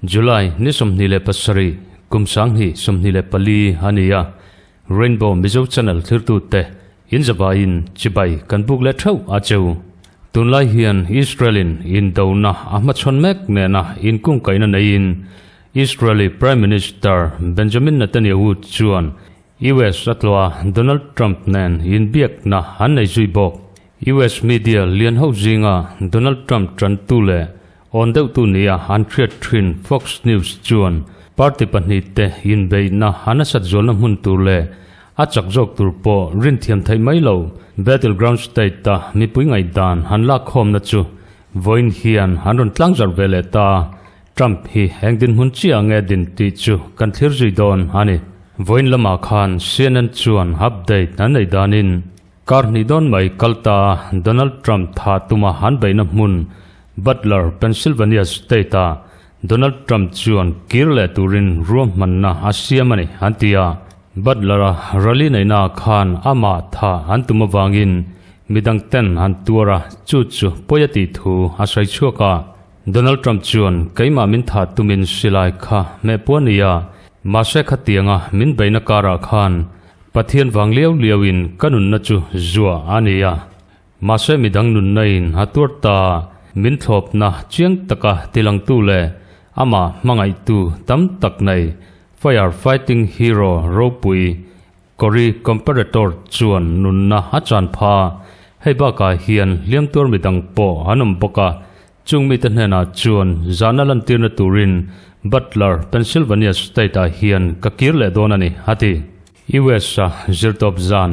July ni 27, kum 2024 a ni a, Rainbow Mizo Channel thirtute in zavaiin chibai kan buk leh theuh a cheu. Tunlai hian Israel-in indona a hmachhawn mek nena inkungkaihna neiin Israeli Prime Minister Benjamin Netanyahu chuan US a tlawh a, Donald Trump nen inbiakna an nei zui bawk. US media lian ho zinga Donald Trump tantu leh awn deuhtu nia an hriat thin Fox News chuan party pahnihte inbeihna a nasat zualna hmun tur leh a chak zawk tur pawh rinthiam theih mai lo battleground state-a mipui ngaihdan han lakkhawmna chu vawiin hian an rawn tlangzarh ve leh ta. Trump hi eng dinhmun chiah nge din tih chu kan thlir zui dawn a ni. Vawiin lamah khan CNN chuan update an neih danin kar hnih dawn mai kal ta Donald Trump tha tuma an beihna hmun Butler, Pennsylvania state-ah Donald Trump chuan kir leh turin ruahmanna a siam a ni an ti a. Butler-a rally neihnaah khan amah tha an tum avangin midang ten an tuar a, chu chu pawi a tih thu a sawi chhuak a. Donald Trump chuan keimah min thah tumin silai kha hmeh pua nia, mahse khatianga min beihna karah khan Pathian vang liau liauin ka nunna chu zuah a ni a, mahse midang nunna in a tuar ta, min thlawpna chiang taka tilangtu leh amah hmangaihtu tam tak nei fire fighting hero ropui Cory Comparator chuan nunna a chan pha. Hei bakah hian hliam tuar midang pawh an awm bawk a, chung mite hnenah chuan zahna lantirna turin Butler, Pennsylvania state-ah hian ka kir leh dawn a ni, a ti. US-a zirtawp zan,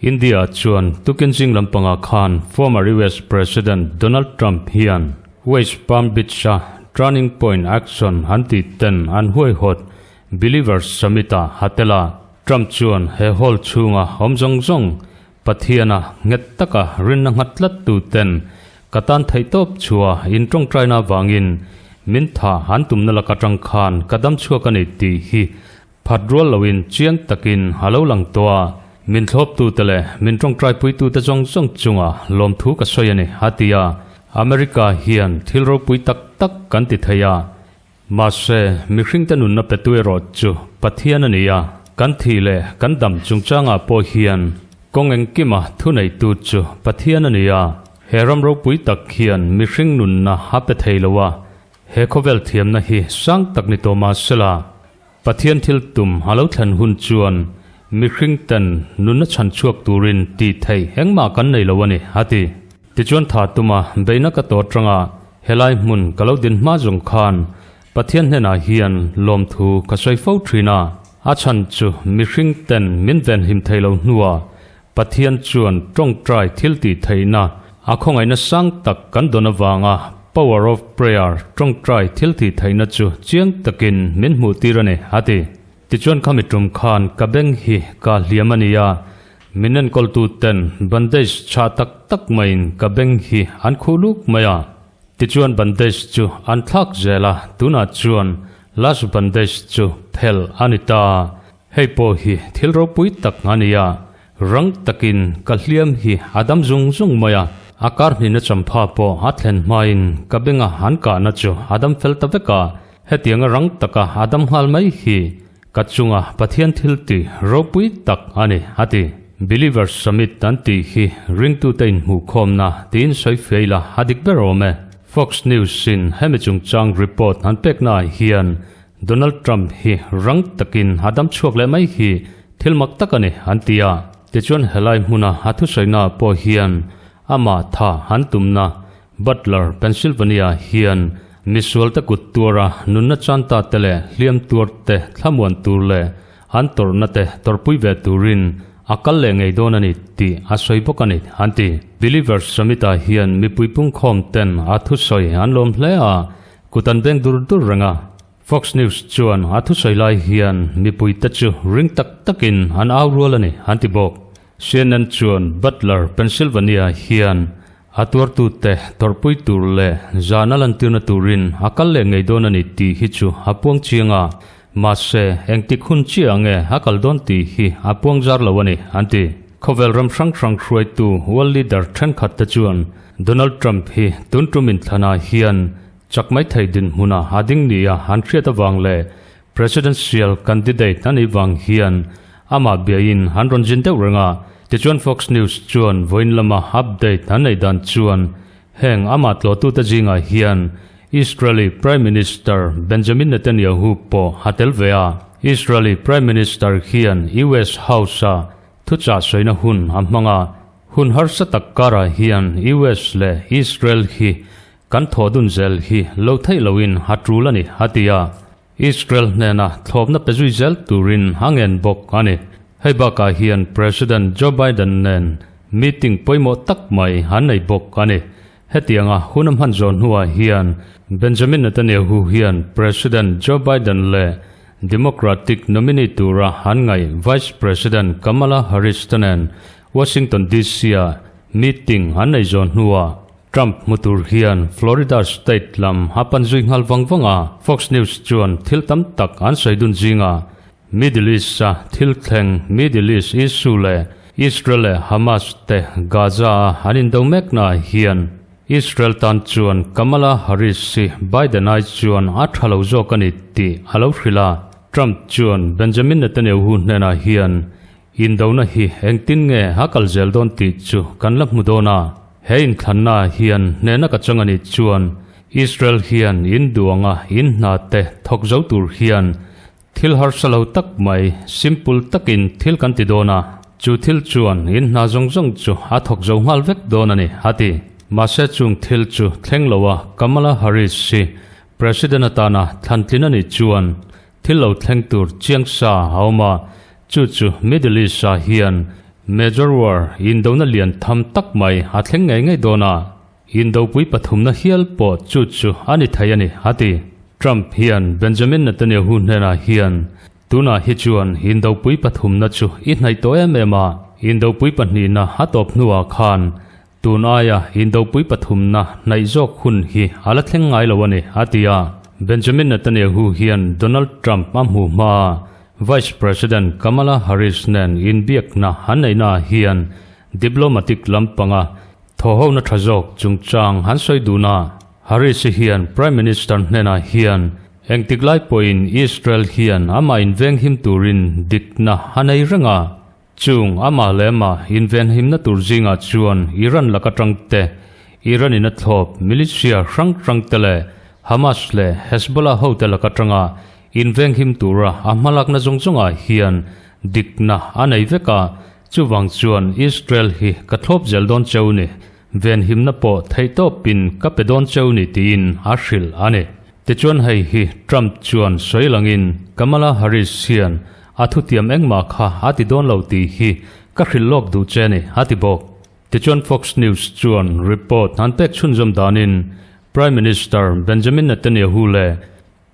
India chuan tukin zing lampangah khan former US President Donald Trump hian West Palm Beach-a Turning Point Action an tih ten an huaihawt Believers Summit-ah a tel a. Trump chuan he hall chhunga awm zawng zawng Pathiana nghet taka rinna nghat tlat tu ten ka tan theih tawp chhuah in tawngtaina avangin min tha an tumna lak atang khan ka dam chhuak a ni tih hi phat rual loin chiang takin a lo lang tawh a, min thlawptute leh min tawngtaipuitute zawng zawng chunga lawmthu ka sawi a ni, a ti a. America hian thil ropui tak tak kan ti thei a, Mahse, mihringte nunna petu erawh chu Pathian a ni a, kan thih leh kan dam chungchangah pawh hian kawng engkima thuneitu chu Pathian a ni a. He ram ropui tak hian mihring nunna a pe thei lo a, he khawvel thiamna hi sang tak ni tawh mah sela, Pathian thil tum a lo thlen hun chuan mihringten nunna chhan chhuak turin tih theih engmah kan nei lo a ni, a ti. Tichuan tha tuma beihna ka tawh atanga helai hmun ka lo din hma zawng khan Pathian hnenah hian lawmthu ka sawi fo thin a, a chhan chu mihring ten min venhim thei lo hnuah Pathian chuan tawngtai thil tih theihna a khawngaihna sang tak kan dawn avanga Power of Prayer tawngtai thil tih theihna chu chiang takin min hmuh tir a ni, a ti. Tichuan khami tum khan ka beng hi ka hliam a ni a, Min enkawltu ten bandage chhah tak tak maiin ka beng hi an khuh luk mai a. Tichuan bandage chu an thlak zel a, tunah chuan last bandage chu phelh a ni ta. Hei pawh hi thil ropui tak a ni a, rang takin ka hliam hi a dam zung zung mai a, a kar hnihna champha pawh a thlen hmain ka benga an kahna chu a dam fel ta vek a, hetianga rang taka a dam nghal mai hi Ka chunga Pathian thil ti ropui tak a ni, a ti. Believers Summit an tih hi ringtute inhmuhkhawmna tiin sawi fei la a dik ber awm e. Fox News-in hemi chungchang report an peknaah hian Donald Trump hi rang takin a dam chhuak leh mai hi thil mak tak a ni an ti a. Tichuan helai hmuna a thusawinaah pawh hian amah tha an tumna Butler, Pennsylvania hian misualte kut tuara nunna chanta te leh hliam tuar te thlamuan tur leh an tawrhna te tawrhpui ve turin a kal leh ngei dawn a ni tih a sawi bawk a ni, an ti. Believers Summit-ah hian mipui pungkhawm ten a thusawi an lawm hle a, kut an beng dur dur reng a. Fox News chuan a thusawi lai hian mipuite chu ring tak takin an au rual a ni, an ti bawk. CNN chuan Butler, Pennsylvania hian A tuartute tawrhpui tur leh zan a lantirna turin a kal leh ngei dawn a ni tih hi chu a puang chiang a. Mahse, engtik hun chiah nge a kal dawn tih hi a puang zar lo a ni, an ti. Khawvel ram hrang hrang hruaitu world leader thenkhat te chuan Donald Trump hi tun tum inthlanah hian chak mai thei dinhmuna a ding nia an hriat avang leh Presidential candidate a nih vang hian amah biain an rawn zin deuh reng a. Tichuan Fox News chuan vawiin lama update an neih dan chuan heng amah tlawhtute zingah hian Israeli Prime Minister Benjamin Netanyahu pawh a tel ve a. Israeli Prime Minister hian US House-a thuchah sawina hun a hmang a. Hun harsa tak karah hian US leh Israel hi Kan thawh dun zel hi lo theih loin a tul a ni, a ti a. Israel hnena thlawpna pe zui zel turin a ngen bawk a ni. Hei bakah hian President Joe Biden nen meeting pawimawh tak mai an nei bawk a ni. Hetianga hun a hman zawh hnuah hian Benjamin Netanyahu hian President Joe Biden leh Democratic nominee tura an ngaih Vice President Kamala Harris te nen Washington DC-ah meeting an nei zawh hnuah Trump hmu tur hian Florida state lam a pan zui nghal vang vang a, Fox News chuan thil tam tak an sawi dun zinga Middle East-a thil thleng, Middle East issue leh Israel leh Hamas te Gaza-a an indo meknaah hian Israel tan chuan Kamala Harris hi Biden ai chuan a tha lo zawk a ni tih a lo hrilh a. Trump chuan Benjamin Netanyahu hnenah hian Indona hi engtin nge a kal zel dawn tih chu kan la hmu dawn a, he inthlanna hian hnehna ka chang a nih chuan Israel hian in duanga in hna te thawk zo tur hian thil harsa lo tak mai, simple takin thil kan ti dawn a, chu thil chuan in hna zawng zawng chu a thawk zo nghal vek dawn a ni, a ti. Mahse chung thil chu thleng lo a Kamala Harris hi President atana thlantlin a nih chuan Thil lo thleng tur chiang sa a awm a, chu chu Middle East-ah hian Major War, indona lian tham tak mai a thleng ngei ngei dawn a, indopui pathumna hial pawh chu chu a ni thei a ni, a ti. Trump hian Benjamin Netanyahu hnenah hian, Tunah hi chuan indopui pathumna chu i hnaih tawh em em a, indopui pahnihna a tawp hnuah khan Tun aia indopui pathumna hnaih zawk hun hi a la thleng ngai lo a ni, a ti a. Benjamin Netanyahu hian Donald Trump a hmuh hmaa Vice President Kamala Harris nen inbiakna an neihnaah hian diplomatic lampanga thawhhona tha zawk chungchang an sawi dun a. Harris-i hian Prime Minister hnenah hian engtik lai pawhin Israel hian amah invenghim turin dikna a nei reng a, Chung amah leh amah invenhimna tur zingah chuan Iran laka tangte, Iran in a thlawp militia hrang hrangte leh Hamas leh Hezbollah hote laka tanga invenghim tura a hmalakna zawng zawngah hian dikna a nei vek a, chuvang chuan Israel hi ka thlawp zel dawn cheu ni, venhimna pawh theihtawpin ka pe dawn cheu ni tiin a hrilh a ni. Tichuan hei hi Trump chuan sawi langin Kamala Harris hian a thutiam engmah kha a ti dawn lo tih hi ka hrilh lawk duh che ni, a ti bawk. Tichuan Fox News chuan report an pek chhunzawm danin Prime Minister Benjamin Netanyahu leh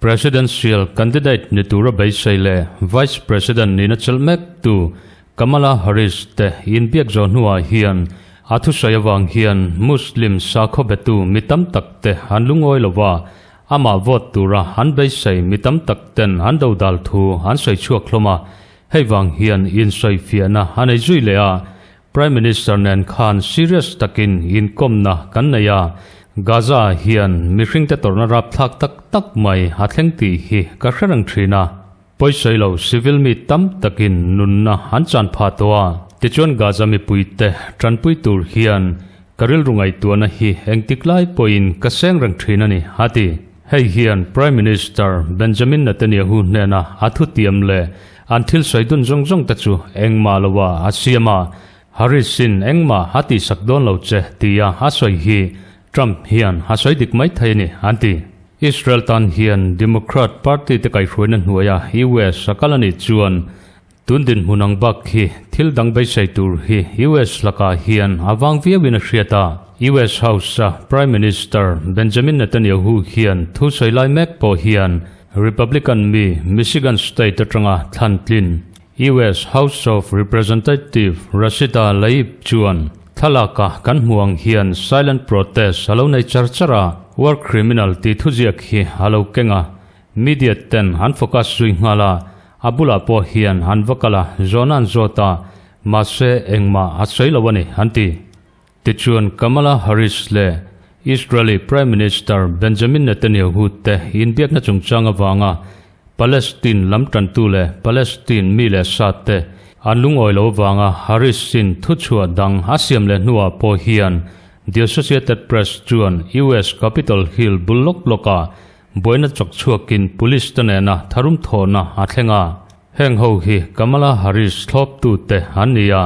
Presidential candidate ni tura beisei leh Vice President nihna chelh mektu Kamala Harris te inbiak zawh hnuah hian a thusawi avang hian Muslim sakhaw betu mi tam tak te an lungawi lo va, amah vote tura an beisei mi tam tak ten an dodal thu an sawi chhuak hlawm a, hei vang hian insawifiahna a nei zui leh a, Prime Minister nen khan serious takin inkawmna kan nei a, Gaza ah hian mihringte tawrhna rapthlak tak tak mai a thleng tih hi ka hre reng thin a. Pawisawi lo civil mi tam takin nunna an chan phah tawh a, tichuan Gaza mipuite tanpui tur hian ka rilru ngaihtuahna hi engtik lai pawhin ka seng reng thin a ni, a ti. Hei hian Prime Minister Benjamin Netanyahu hnena a thutiam leh an thil sawi dun zawng zawng te chu engmah loah a siam a, Harris-in engmah a tihsak dawn lo che tia a sawi hi Trump hian a sawi dik mai thei a ni, an ti. Israel tan hian Democrat Party te kaihhruaina hnuaia US a kal a nih chuan tun dinhmun ang bak hi thil dang beisei tur hi US lakah hian a vang viauin a hriat a. US House-a Prime Minister Benjamin Netanyahu hian thu sawi lai mek pawh hian Republican mi Michigan State atanga thlan tlin US House of Representative Rashida Tlaib chuan Thlalaka kan hmuh ang hian silent protest a lo nei char char a, war criminal tih thuziak hi a lo keng a. Media ten an focus zui nghal a, a bulah pawh hian an va kal a, zawhna an zawt a, mahse engmah a sawi lo a ni, an ti. Tichuan Kamala Harris leh Israeli Prime Minister Benjamin Netanyahu te inbiakna chungchang avanga Palestine lam tantu leh Palestine mi leh sa te an lungawi lo avanga Harris-in thuchhuah dang a siam leh hnuah pawh hian The Associated Press chuan US Capitol Hill bul lawk lawkah buaina chawk chhuakin police te nena tharum thawhna a thleng a. Heng ho hi Kamala Harris thlawptute an ni a.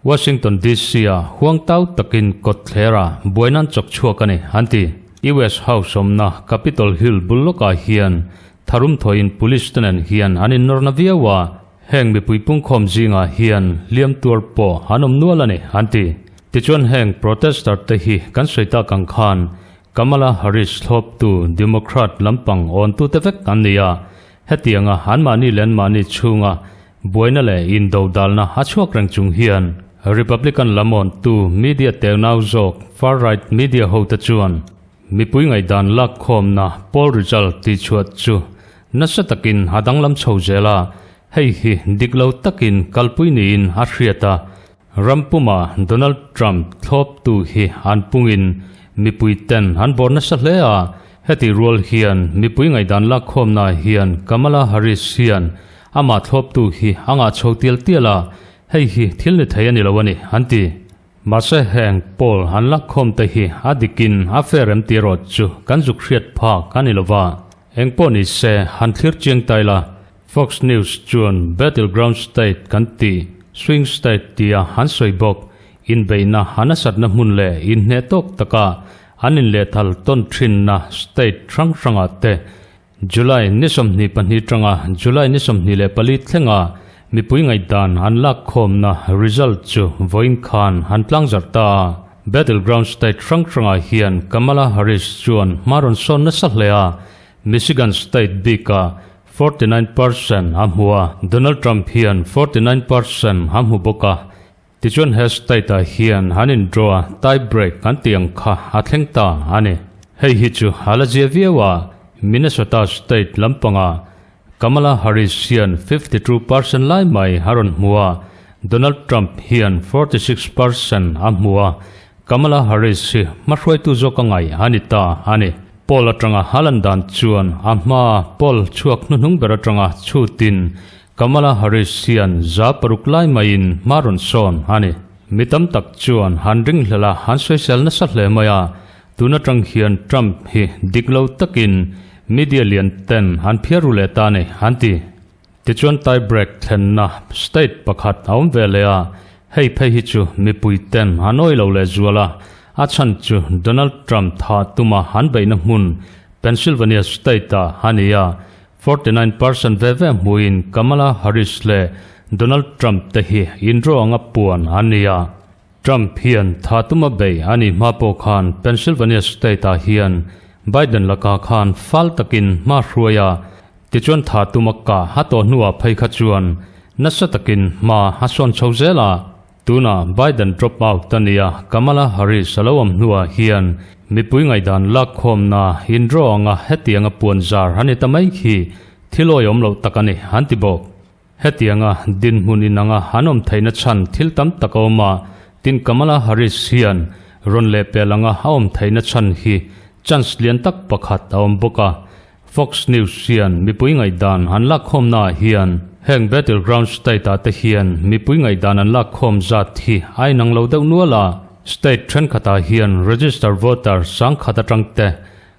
Washington DC-a huang tau takin kawtthlera buaina an chawk chhuak a ni, an ti. US House awmna Capitol Hill bul lawkah hian tharum thawhin police te nen hian an innawrna viau a, heng mipui pungkhawm zingah hian hliam tuar pawh an awm nual a ni, an ti. Tichuan heng protester te hi kan sawi tak ang khan Kamala Harris thlawptu Democrat lampang awntute vek an ni a, hetianga anmahni leh anmahni chhunga Buaina leh indodalna a chhuak reng chung hian Republican lam awntu media tenau zawk far-right media hote chuan mipui ngaihdan lakkhawmna poll result tihchhuah chu nasa takin a danglam chho zel a, hei hi dik lo takin kalpui niin a hriat a. Ram puma Donald Trump thlawptu hi an pungin mipui ten an bawr nasa hle a, heti rual hian mipui ngaihdan lakkhawmna hian Kamala Harris hian amah thlawptu hi a ngah chho tial tial a, hei hi thil ni thei a ni lo a ni, an ti. Mahse heng poll an lakkhawm te hi a dikin a fair em tih erawh chu kan zuk hriat phak a ni lo va, engpawh ni se han thlir chiang ta ila. Fox News chuan battleground state kan tih, swing state tia an sawi bawk, inbeihna a nasatna hmun leh inhneh tawk taka an inlehthal tawn thinna state hrang hrangah te July ni 22 tanga July ni 24 thlenga mipui ngaihdan an lakkhawmna result chu vawiin khan an tlangzarh ta a. Battleground state hrang hrangah hian Kamala Harris chuan hma rawn sawn nasa hle a, Michigan state bikah 49 percent a hmu a, Donald Trump hian 49 percent a hmu bawk a. Tichuan he state-ah hian an in draw a, tie break an tih ang kha a thleng ta a ni. Hei hi chu a la zia viau a, Minnesota state lampangah Kamala Harris hian 52 percent lai mai a rawn hmu a, Donald Trump hian 46 percent a hmu a, Kamala Harris hi hmahruaitu zawk a ngaih a ni ta a ni. Poll atanga a lan dan chuan a hma poll chhuak hnuhnung ber atanga chhutin Kamala Harris hian 6% lai maiin hma rawn sawn a ni. Mi tam tak chuan han ringhlel a, han sawisel nasa hle mai a, tun atang hian Trump hi dik lo takin media lian ten an phiar ru leh ta a ni, an ti. Tichuan tie break thlenna state pakhat a awm ve leh a, hei phei hi chu mipui ten an awi lo leh zual a, a chhan chu Donald Trump thah tuma an beihna hmun Pennsylvania state ah a ni a, 49 percent ve ve hmuin Kamala Harris leh Donald Trump te hi indraw anga puan an ni a. Trump hian tha tuma bei a nih hma pawh khan Pennsylvania state ah hian Biden lakah khan fal takin hma hruai a, tichuan tha tuma kah a tawh hnuah phei kha chuan nasa takin hma a sawn chho zel a. Tunah Biden drop out a nia, Kamala Harris a lo awm hnuah hian mipui ngaihdan lakkhawmna indraw anga hetianga puan zar a ni ta mai khi thil awihawm loh tak a ni, an ti bawk. Hetianga dinhmun inanga an awm theihna chhan thil tam tak a awm a, tin Kamala Harris hian rawn lehpel anga a awm theihna chhan hi chance lian tak pakhat a awm bawk a. Fox News hian mipui ngaihdan an lakkhawmnaah hian heng battleground state ah te hian mipui ngaihdan an lakkhawm zat hi a inang lo deuh nual a, state thenkhatah hian register voter 10,000 atang te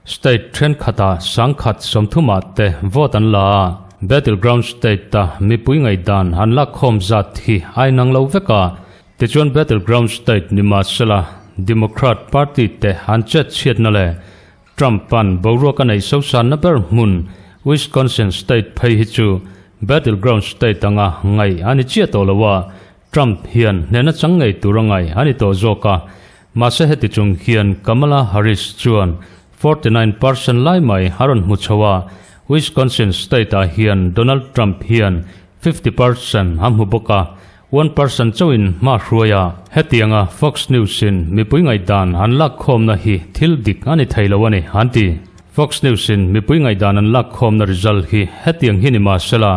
State thenkhatah 1030 ah te vote an la a, battleground state-a mipui ngaihdan an lakkhawm zat hi a inang lo vek a. Tichuan battleground state ni mahsela Democrat party te an chet chhiatna leh Trump-a'n boruak a neih sosanna ber hmun Wisconsin state phei hi chu battleground state anga ngaih a ni chiah tawh lo a, Trump hian hnehna chang ngei tur a ngaih a ni tawh zawk a. Mahse heti chung hian Kamala Harris chuan 49 percent lai mai a rawn hmu chho a, Wisconsin state-ah hian Donald Trump hian 50 percent a hmu bawk a, 1 percent chauhin hma hruai a. Hetianga Fox News-in mipui ngaihdan an lakkhawmna hi thil dik a ni thei lo a ni, an ti. Fox News-in mipui ngaihdan an lakkhawmna result hi hetiang hi ni mah sela,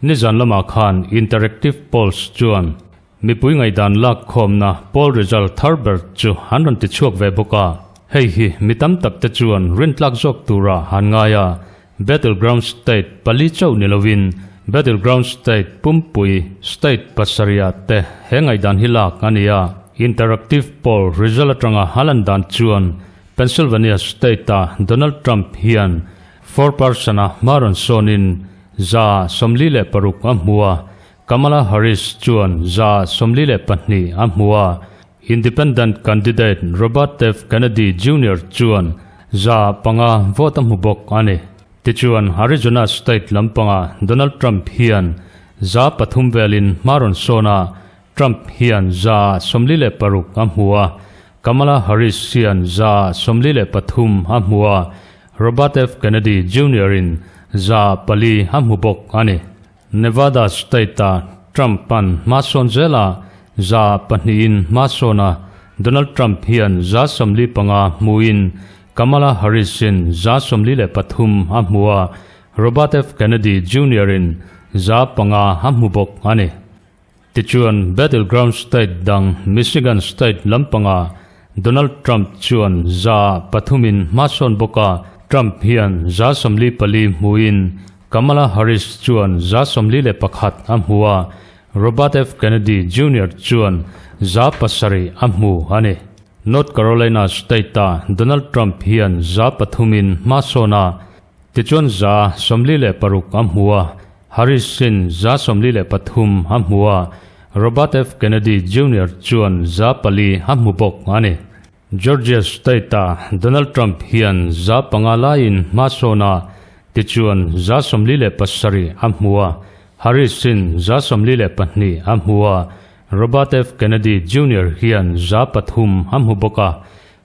nizan lamah khan Interactive Polls chuan mipui ngaihdan lakkhawmna poll result thar ber chu an rawn tichhuak ve bawk a. Hei hi mi tam tak te chuan rintlak zawk tura han ngai a, Battleground state pali chauh ni lovin Battleground state pumpui state pasarihah te he ngaihdan hi lak a ni a. Interactive poll result atanga a lan dan chuan Pennsylvania state-a Donald Trump hian 4 percent a hma rawn sawnin 46% a hmu a, Kamala Harris chuan 42% a hmu a, Independent candidate Robert F. Kennedy Junior chuan 5% vote a hmu bawk a ni. Tichuan, Arizona state lampangah Donald Trump hian 3% velin hma rawn sawn a, Trump hian 46% a hmu a, Kamala Harris hian 43% a hmu a, Robert F. Kennedy Junior-in 4% a hmu bawk a ni. Nevada state-a Trump-a'n hma sawn zela 2%-in hma sawn a, Donald Trump hian 45% hmuin Kamala Harris-in 43% a hmu a, Robert F. Kennedy Junior-in 5% a hmu bawk a ni. Tichuan, battleground state dang Michigan state lampangah Donald Trump chuan 3%-in hma sawn bawk a, Trump hian 44% hmuin Kamala Harris chuan 41% a hmu a, Robert F. Kennedy Junior chuan 7% a hmu a ni. North Carolina state-ah Donald Trump hian 3%-in hma sawn a, tichuan 46% a hmu a, Harris-in 43% a hmu a, Robert F. Kennedy Junior chuan 4% a hmu bawk a ni. Georgia state-ah Donald Trump hian 5% laiin hma sawn a, tichuan 47% a hmu a, Harris-in 42% a hmu a, Robert F. Kennedy Junior hian 3% a hmu bawk a.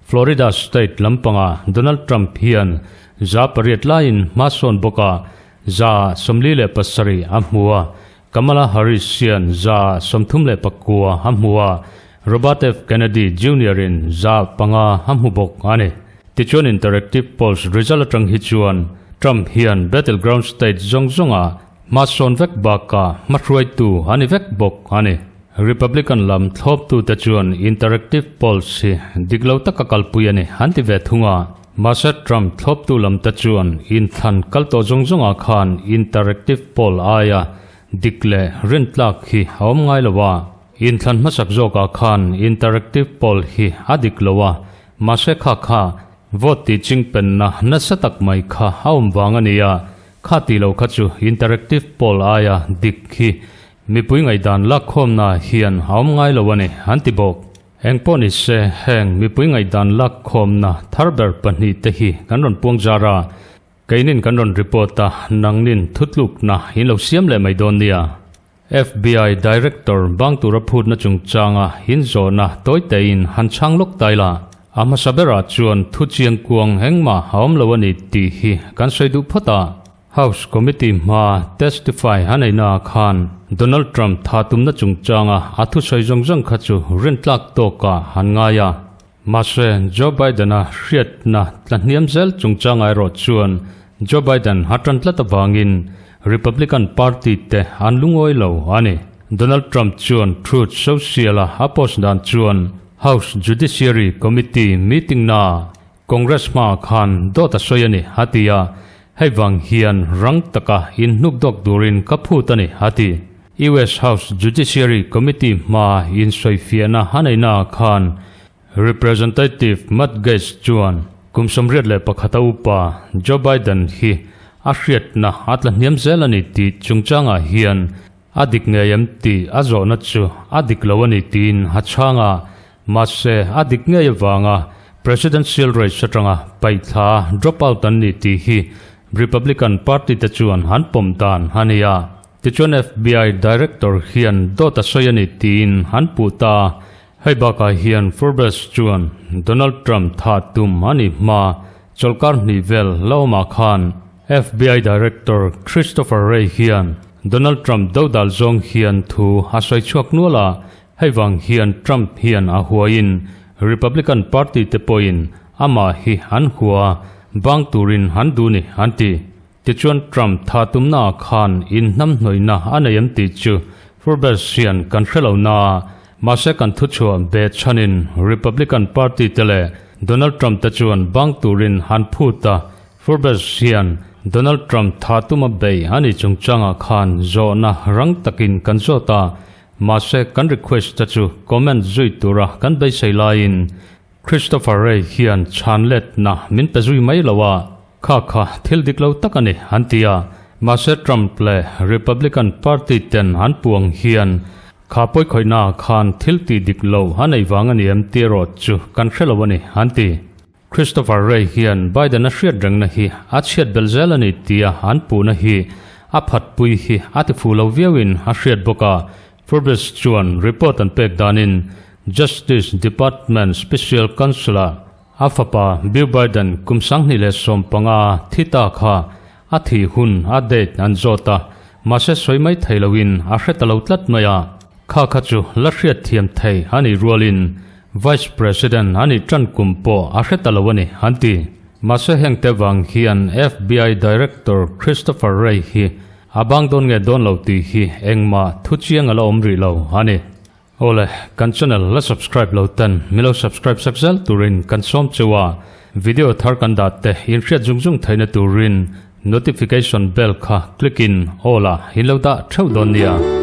Florida state lampangah Donald Trump hian 8% laiin hma sawn bawk a, 47% a hmu a, Kamala Harris hian 39% a hmu a, Robert F. Kennedy Junior-in 5% a hmu bawk a ni. Tichuan Interactive Polls result atang hi chuan Trump hian battleground state zawng zawngah hma sawn vek bakah hma hruaitu a ni vek bawk a ni. Republican lam thlawptute chuan Interactive Polls hi dik lo taka kalpui a ni an ti ve thung a. Mahse Trump thlawptu lamte chuan inthlan kal tawh zawng zawngah khan Interactive Poll aia dik leh rintlak hi a awm ngai lo a. Inthlan hmasak zawkah khan Interactive Poll hi a dik lo a, mahse kha kha vote tih chingpenna nasa tak mai kha a awm vang a ni a, kha tih lo kha chu Interactive Poll aia dik hi mipui ngaihdan lakkhawmna hian a awm ngai lo a ni an ti bawk. Engpawh ni se, heng mipui ngaihdan lakkhawmna thar ber pahnih te hi kan rawn puang zar a, keinin kan rawn report a, nangnin thutlukna in lo siam leh mai dawn nia. FBI Director bang tura phutna chungchanga inzawhna tawi tein han chhang lawk tai la. A hmasa berah chuan thu chiang kuang engmah a awm lo a ni tih hi kan sawi duh phawt a. House Committee hma testify a neihna ah khan Donald Trump tha tumna chungchanga a thusawi zawng zawng kha chu rintlak tawkah han ngai a. Mahse, Joe Biden-a hriatna tla hniam zel chungchanga erawh chuan Joe Biden a tan tlat avangin Republican Party te an lungawi lo a ni. Donald Trump chuan Truth Social-a a post dan chuan House Judiciary Committee meeting-naa Congress hmaah khan dawt a sawi a ni, a ti a. Hei vang hian rang taka inhnuk dawk turin ka phut a ni, a ti. US House Judiciary Committee hmaa insawifiahna a neihnaah khan Representative Matt Gaetz chuan kum 81 a upa Joe Biden hi a hriatna a tla hniam zel a ni tih chungchangah hian a dik ngei em tih a zawhna chu a dik lo a ni tiin a chhang a. Mahse, a dik ngei avanga Presidential race atanga paihthla drop out an ni tih hi Republican Party te chuan an pawm dan a ni a. Tichuan FBI Director hian dawt a sawi a ni tiin an puh ta. Hei bakah hian Forbes chuan Donald Trump thah tum a nih hma chawlhkar hnih vel la awmah khan FBI Director Christopher Wray hian Donald Trump dodal zawng hian thu a sawi chhuak nual a, Hei vang hian Trump hian a huaiin Republican Party te pawhin amah hi an hua. Bang turin an duh ni an ti. Tichuan Trump tha tumna ah khan inhnamhnawihna a nei em tih chu Forbes hian kan hre lo na a, mahse kan thuchhuah beh chhanin Republican Party te leh Donald Trump te chuan bang turin han phut a, Forbes hian Donald Trump tha tuma bei a nih chungchangah khan zawhna rang takin kan zawt a, mahse kan request te chu comment zui tura kan beisei laiin Christopher Wray hian chhan letna min pe zui mai lo a, kha kha thil dik lo tak a ni an ti a, mahse Trump leh Republican Party ten an puang hian kha pawikhawihna khan thil tih dik lo a nei vang a ni em tih erawh chu kan hre lo a ni an ti. Christopher Wray hian Biden a hriat rengna hi a chhiat belh zel a ni tia an puhna hi a phatpui hi a ti fuh lo viauin a hriat bawk a, Forbes chuan report an pek danin Justice Department Special Counsel-a a fapa Beau Biden kum 2015 thi ta kha a thih hun a date an zawt a, mahse sawi mai thei loin a hre ta lo tlat mai a. Kha kha chu la hriat thiam thei a nih rualin Vice President a nih tan kum pawh a hre ta lo a ni, an ti. Mahse heng te vang hian FBI Director Christopher Wray hi a bang dawn nge dawn lo tih hi engmah thu chiang a la awm rih lo a ni. Awle, kan channel la subscribe lo ten mi lo subscribe sak zel turin kan sawm cheu a, video thar kan dah te inhriat zung zung theihna turin notification bell kha click in all ah in lo dah theuh dawn nia.